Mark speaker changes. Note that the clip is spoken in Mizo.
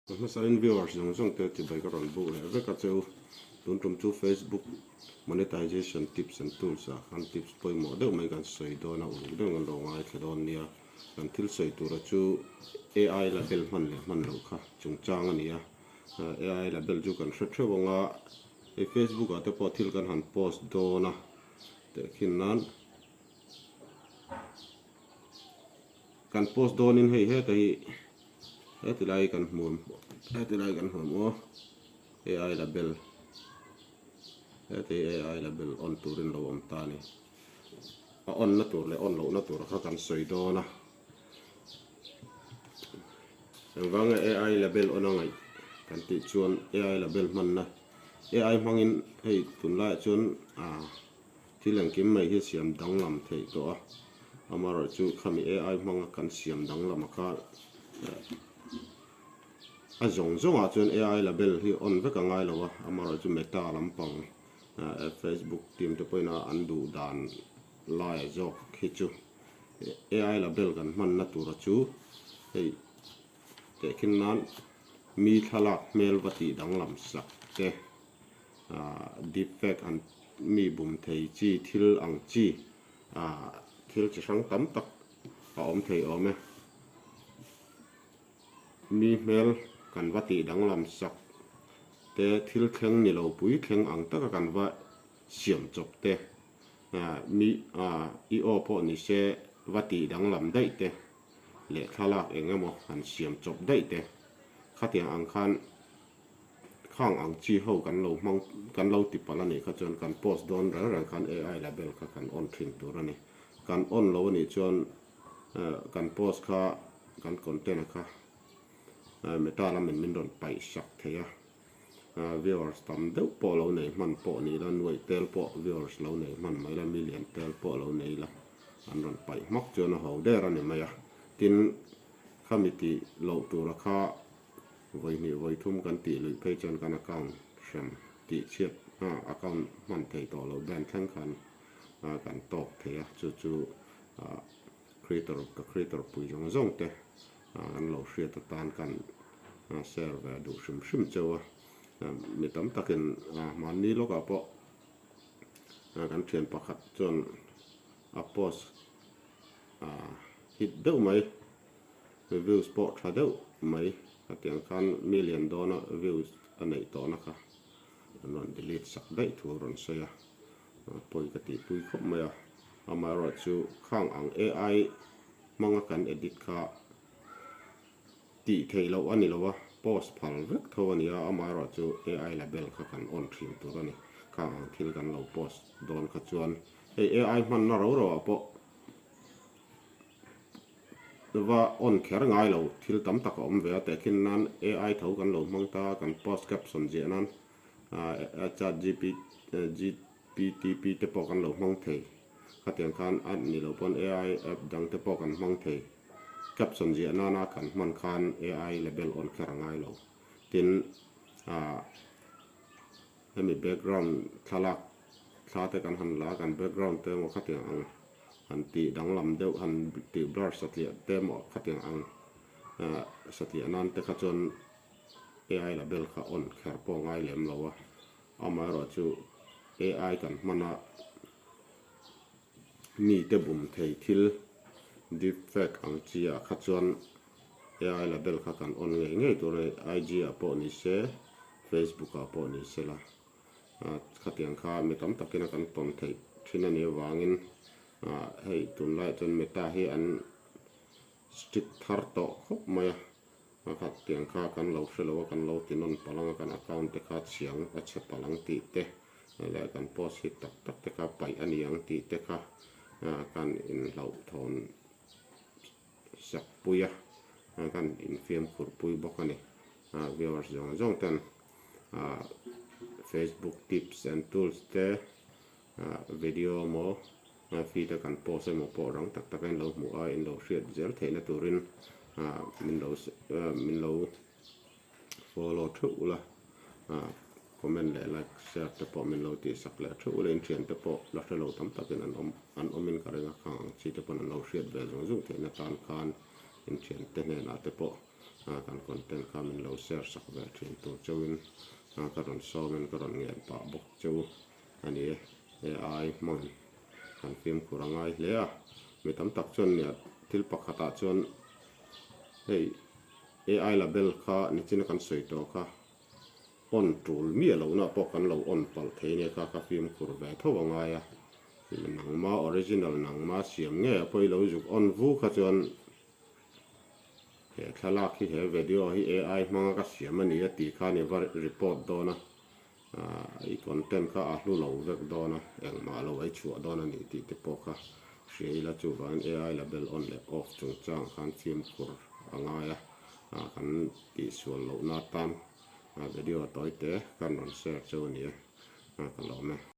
Speaker 1: Ka hmasain viewers zawng zawng te chibai ka rawn buk leh vek a che u. Tun tum chu Facebook monetization tips and tools ah khan tips pawimawh deuh mai kan sawi dawn a, uluk deuh kan lo ngaithla dawn nia. Kan thil sawi tura chu AI label hman leh hman loh kha chungchang a ni a. AI label chu kan hre theuh ang a, hei Facebook ah te pawh thil kan han post dawn a tehkhin nan. Kan post dawnin hei heta hi heti lai kan hmu heti lai kan hmu ang aw AI label heti hi AI label on turin lo awm ta a ni a on na tur leh on lohna tur kha kan sawi dawn a engvanga AI label on a ngaih kan tih chuan AI label hmanna AI hmangin hei tunlaiah chuan ah. Thil engkim mai hi siam danglam theih tawh a, amaherawh chu khami AI hmanga kan siam danglam a kha a zawng zawngah chuan AI label hi on vek a ngai lo a, amaherawh chu Meta lampang Facebook team te pawhin a an duh dan laia zawk hi chu AI label kan hmanna tura chu hei tehkhin nan mi thlalak hmel va tih danglam sak te. Deep fake an mi bum thei chi thil ang chi thil chi hrang tam tak a awm thei awm e. Mi hmel kan va tih danglam sak te thil thleng ni lo pui thleng ang taka kan va siam chawp te mi i aw pawh ni se va tih danglam daih te leh thlalak eng emaw han siam chawp daih te khatiang ang khan Khang ang chi ho kan lo hmang kan lo ti palh a nih kha chuan kan post dawn reng reng khan AI label kha kan on thin tur a ni. Kan on lo a nih chuan kan post kha kan content a kha meta lamin min rawn paih sak thei a. Viewers tam deuh pawh lo nei hman pawh ni ila, nuaih tel pawh viewers lo nei hman mai ila, million tel pawh lo nei ila an rawn paih hmak chuan a ho der a ni mai a. Tin, khami tih loh tura kha Vawi hnih vawi thum kan tih luih phei chuan kan account hrem tih chhiat hna account hman thei tawh lo ban thleng khan kan tawk thei a, chu chu creator ka creator pui zawng zawng te an lo hriat atan kan share ve duh hrim hrim cheu a, mi tam takin hmanni lawkah pawh kan thian pakhat chuan a post hit deuh mai. Views pawh tha deuh mai ka tih ang khan million dawna views a neih tawhna kha an rawn delete sak daih thu a rawn sawi a, pawi ka tihpui khawp mai a, amaherawhchu khang ang AI hmanga kan edit kha tih theih loh a ni lo a, post phal vek tho a ni a, amaherawhchu AI label kha kan on thin tur a ni, khang ang thil kan lo post dawn kha chuan hei AI hmanna ro ro ah pawh Va on kher ngai lo, thil tam tak a awm ve a, tehkhin nan AI tho kan lo hmang ta, kan post caption ziah nan chat GPTP te pawh kan lo hmang thei, khatiang khan a ni lo pawn AI app dang te pawh kan hmang thei, caption ziah nana kan hman khan AI label on kher a ngai lo, tin hemi background thlalak thla te kan han la a, kan background te emaw khatiang ang han tih danglam deuh han tih blur satliah te emaw khatiang ang ah satliah nan te kha chuan AI label kha on kher pawh a ngai lem lo a, amaherawhchu AI kan hman a mite bum thei thil deep fake ang chi ah kha chuan AI label kha kan on ngei ngei tur a ni, IG ah pawh ni se Facebook ah pawh ni se la. Khatiang kha mi tam takin a kan tawn theih thin a nih avangin hei tunlaiah chuan Meta hi an strict thar tawh khawp mai a, khatiang kha kan lo hre lo a, kan lo ti nawn palh ang a, kan account te kha chhiang a chhe palh ang tih te leh kan post hit tak tak te kha paih a ni ang tih te kha kan inhlauhthawn sak pui a, kan infiamkhur pui bawk a ni. Viewers zawng zawng ten Facebook tips and tools te video emaw feed a kan post emaw pawh rang tak tak a in lo hmuh a in lo hriat zel theihna turin min lo min lo follow theuh ula comment leh like share te pawh min lo tihsak leh theuh ula in thiante pawh la hre lo tam takin an awm an awmin ka ring a khang ang chi te pawn an lo hriat ve zung zung theihna tan khan. Inthiante hnenah te pawh kan content kha min lo share sak ve thin tur chauhin ka rawn sawmin ka rawn ngen pah bawk cheu a ni e. AI hmang kan fimkhur a ngai hle a, mi tam tak chuan nia thil pakhatah chuan hei AI label kha nichina kan sawi tawh kha on tul miah lohna pawh kan lo on palh thei nia kha ka fimkhur ve tho a ngai a, nangma original nangma siam ngei ah pawh i lo zuk on vu kha chuan he thlalak hi he video hi AI hmanga ka siam a ni a tih khan i va report dawn a. I content kha a hlu lo vek dawn a, engmah lo ei chhuah dawn a nih tih te pawh kha hria ila chuvangin AI label on leh off chungchang khan fimkhur a ngai a, kan tihsual lohna atan video tawi te kan rawn share cheu a ni e, ka lawm e.